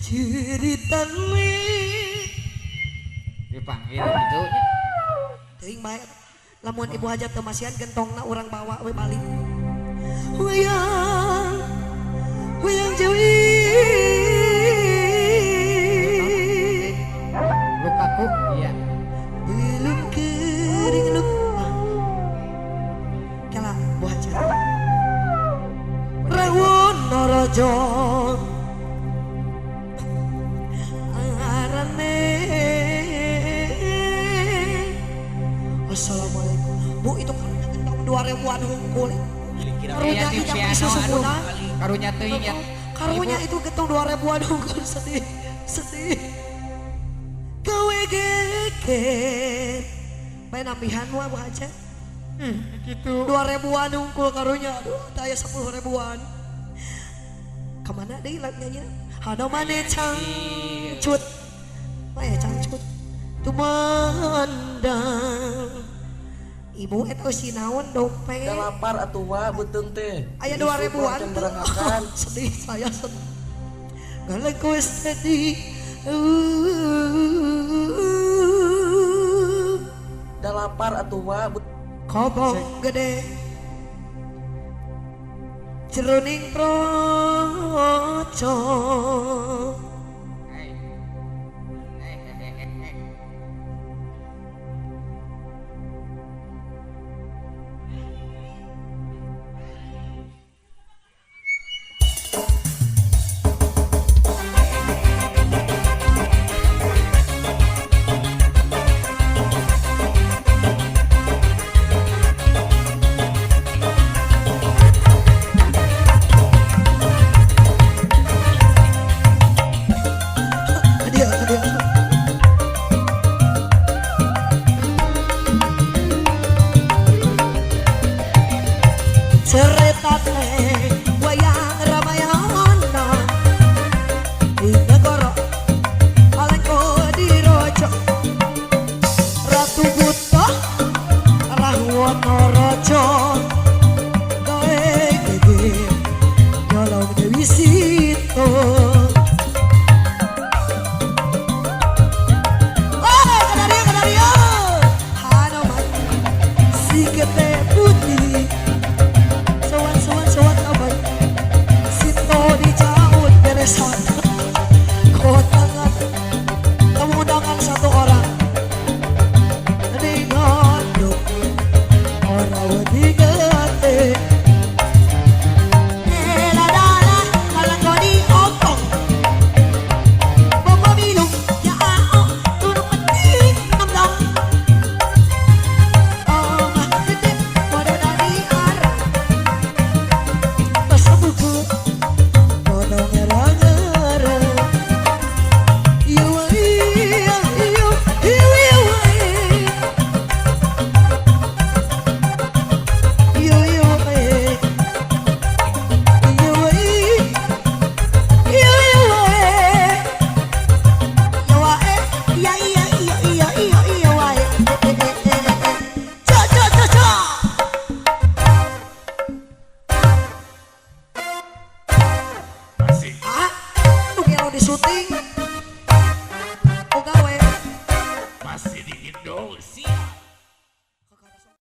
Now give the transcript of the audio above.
Ceritane Dipanggil gitu nya. Teuing bae lamun ibu hajat teu masihan gentongna urang bawa we balik. Wayang wayang Jawi. Lukaku iya. Belum kering luka. Kala bu hajat. Rawon Raja arane. Assalamualaikum. Bu itu karunya gentong 2000-an hungkul. Karunya Iya, itu piano, susukuna. aduh. Karunya teuing ya. Karunya itu gentong 2000-an hungkul sedih. Sedih. Gawe geger. Bae nambihan wa Bu Hajat. Gitu. 2000-an hungkul karunya. Aduh, teu aya 10 ribuan. Kemana deui nyanyi? Hano mane cangcut. Maya cangcut. Tumandang. Ibu eta si naon dompet. Da lapar atuh wa beuteung teh. Aya 2000-an Can berangakan. Sedih saya sedih. Galak kowe sedih. Da lapar atuh wa. Kobong gede. Jroning proco. Hey. Hey, hey, hey, hey. Dia, dia. Ceritane wayang Ramayana di negara Alengka Ratu Buta Rahwana Raja gawe gede nyolong Dewi Sita.